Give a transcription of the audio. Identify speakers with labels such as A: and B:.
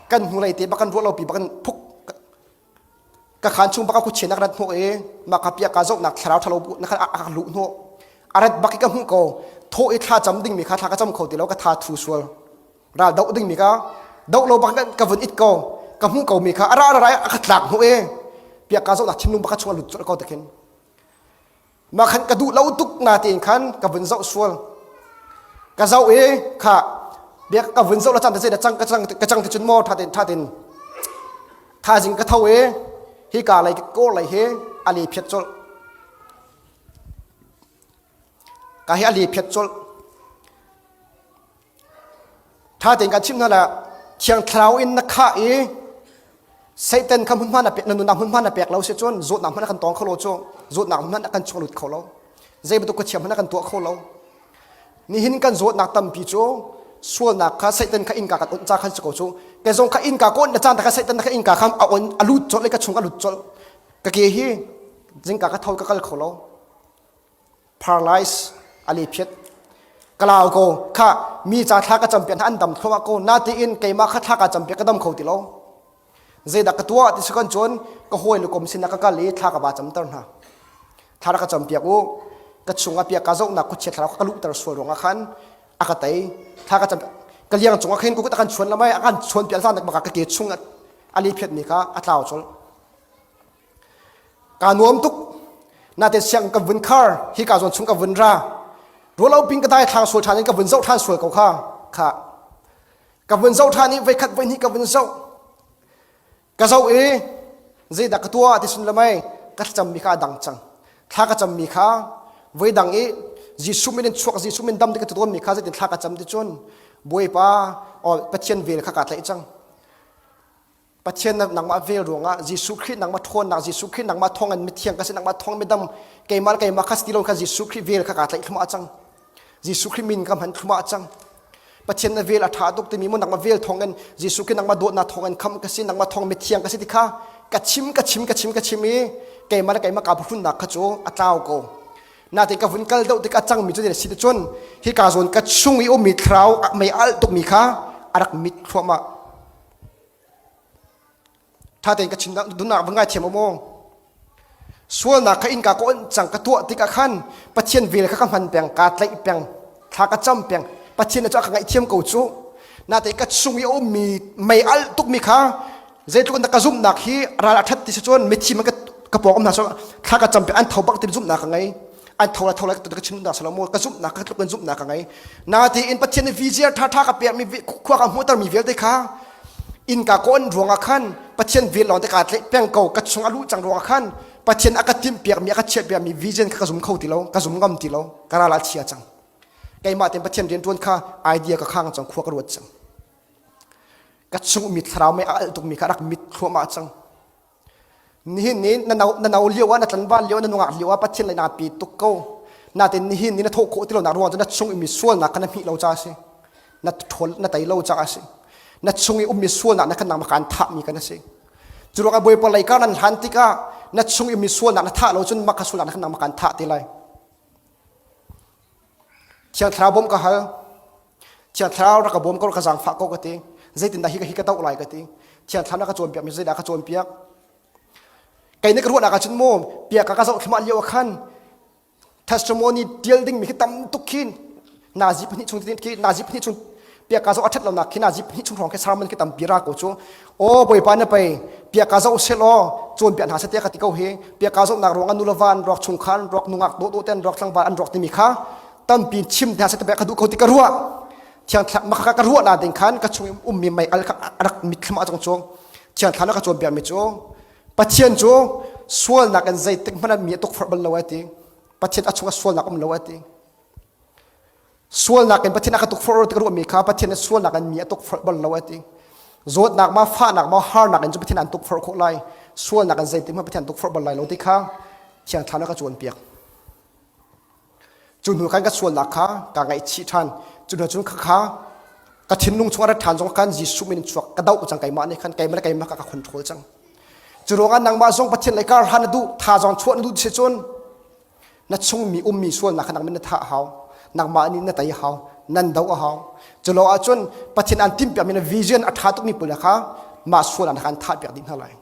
A: Kan hnulei te bak kan ruah lo pi bak kan phuk ka khan chung bak a khuchia nak rat hnawh i mah ka pia ka zohnak thlarau ṭhalo na khan a ka luh hnawh. A rat bak i ka hmuh ko. Thawh i thla cam dingmi kha thla ka cam kho ti lo ka tha thu sual. Ral doh dingmi kha doh lo bak ka vun it ko. Ka hmuh ko mi kha a ra ra a ka tlak hnawh i pia ka zohnak thinlung bak chung a lut colh ko takhin. Mah khan ka duh lo tuk na tein khan ka vun zoh sual. Ka zoh i kha biak ka vun zoh la cang te cang ka cang ka cang ti cun maw tha tein tha tein thazing ka tho i hi ka lei kawr lei hi a le phiat colh. Ka hi a le phiat colh. Tha tein kan chimh hna la Thiang Thlarau in na khah i Satan kha hmunhma na pek na nunnak hmunhma na pek lo si cun zawtnak hmanh a kan tawng kho lo cu zawtnak hmanh a kan chuak lut kho lo zei bantuk khuachia hmanh a kan tuah kho lo nihin kan zawtnak tampi cu sualnak kha Satan kha innka kan onh ca khan si ko cu kei zong kha innka ka onh na caan kha Satan kha innka kha a on a lut colh i ka chung a lut colh ka ke hi zingka ka tho ka kal kho lo paralyze a le phiat ka lau ko kha mi ca thla ka campiak hna an dam thluahmah ko natein keimah kha thla ka campiak ka dam kho ti lo zeidah ka tuah ti si kan cun ka hawi le kom sinah ka kal i thla ka ba camter hna thla ka campiak u ka chung ah piak ka zohnak khuachia thlarau ka luhter sual ruangah khan a ka tei thla ka cam ka liang cungah khin kut a kan chuan lamai a kan chuan piak zan baka ka ke chung a le phiat mi kha a tlau chol Kaa nuam tuk. Natein sianginn ka vun khar, hi ka zawn chung ka vun ra. Rualo pin ka dai thlang sual ṭhan in ka vun zoh ṭhan sual ko kha. Kha. Ka vun zoh ṭhan i voikhat voihnih ka vun zoh. Ka zoh i zeidah ka tuah ti sun lamai ka thlacammi kha a dang cang. Thla ka cammi kha voi dang i Jesuh min in chuak Jesuh min dam ti ka ti tawnmi kha zeitin thla ka cam ti cun Bawipa Pathian vel kha kaa tlaih cang. Pathian nangmah vel ruangah Jesuh Khrih nangmah ṭhawnnak Jesuh Khrih nangmah thawngin mithiang ka si nangmah thawng midam keimah keimah kha si lo kha Jesuh Khrih vel kha kaa tlaih thluahmah cang Jesuh Khrih min ka hman thluahmah cang Pathian na vel a ṭha tuk timi mu nangmah vel thawngin Jesuh Khrih nangmah dawtnak thawngin kham ka si nangmah thawng mithiang ka si ti kha ka chim ka chim ka chim ka chim i keimah le keimah kaa phuhrunnak kha cu a tlau ko natein ka vun kal deuh tik a cangmi cu si cun hika zawn ka chung i ummi thlarau mei alh tukmi kha a rak mit thluahmah Ṭha tein ka chim duhnak va ngaithiam u mu. Sualnak kha innka ka onh cang ka tuah tikah khan Pathian vel kha ka hman peng, kaa tlaih peng, thla ka cam peng. Pathian cu a ka ngaihthiam ko cu. Natein ka chung i a ummi mei alh tukmi kha zeitluk in dah ka zumhnak hi ral a ṭhat ti si cun mithi man ka pawng um hna so thla ka cam peng an tho bak ti zumhnak ka ngei. An tho la tho la ka chim duhnak salo mu ka zumhnak ka tluk in zumhnak ka ngei. Natein Pathian nih viziar ṭha ṭha ka pekmi khua ka hmuhtermi vialte kha innka ka on ruangah khan Pathian vel lawng te kaa tlaih peng ko ka chung a luh cang ruangah khan Pathian a ka timhpiakmi a ka chiahpiakmi vision kha ka zum kho ti lo ka zum ngam ti lo ka ral a chia cang keimah tein Pathian rianṭuan kha idea ka khang cang khua ka ruat cang ka chung mi thlarau mei a alh tukmi kha rak mit thluahmah cang Nihin ni na no, na no lio ah na tlanval lio na nungak lio ah Pathian lei naa pe tuk ko. Natin nihin ni na thawh khawh ti lo nak ruang cu na chung i mi sualnak kha na hmih lo ca a si. Na ṭhawl na tei lo caah a si. Na chung i ummi sualnak na kan nangmah kaan thahmi kan a si. Cu ruangah Bawipa lei kar nan hlan tikah na chung i mi sualnak na thah lo cun mah kha sualnak na kan nangmah kaan thah te lai. Thiang Thlarau bawmh ka hal. Thiang Thlarau rak ka bawm ko ka zaangfah ko ka ti. Zeitindah hi ka hi ka doh lai ka ti. Thiang Thlarau na ka cawnpiak mi zeidah ka cawnpiak? Kei nih ka ruahnak ahcun mu piak ka zoh thluahmah lio ah khan testimony tial ding mi khi tam tuk khin nazi pahnih chung khi nazi pahnih chung piak ka zoh a ṭhat lonak khi nazi pahnih chung hrawng khi sermon khi tampi ra ko cu aw bawipa na pei piak ka zoh selaw cawnpiak hna seh tiah ka ti ko hi piak ka zohnak ruang ah nu le va an rawk chungkhar an rawk nungak dawhdawh te an rawk tlangval an rawk timi kha tampi chim hna seh tiah ka duh ko ti ka ruah thiang thla maka ka ruah na ding khan ka chung ummi mei al kha rak mitthlam a cong cu thiang thla na ka cawnpiak mi cu Pathian cu sualnak in zeitik hmanh ah mi a tukforh bal lo ai ti Pathian a chung ah sualnak um lo ai ti Sualnak in Pathian a ka tukforh ti ka ruahmi kha Pathian nih sualnak in mi a tukforh bal lo a ti. Zawtnak ma fahnak ma harnak in cu Pathian an tukforh khawh lai. Sualnak in zeitik hmanh Pathian tukforh bal lai lo ti kha Thiang Thlarau nih a ka cawnpiak. Cu hnu khan ka sualnak kha kaa ngaihchih ṭhan. Cu hnu cun kha ka thinlung chung a rat ṭhan zong khan Jesuh min in chuak ka doh cang keimah nih khan keimah le keimah kha ka control cang. Cu ruangah nangmah zong Pathian lei kar hlan na duh, thazaang chuah na duh si cun na chungmi ummi sualnak kha nangmah na thah hau nangmah nih na tei hau. Nan do a hau. Culo ahcun Pathian an timh piakmi na vision a ṭha tukmi pawl kha mah sual ah khan thah piak dih hna lai.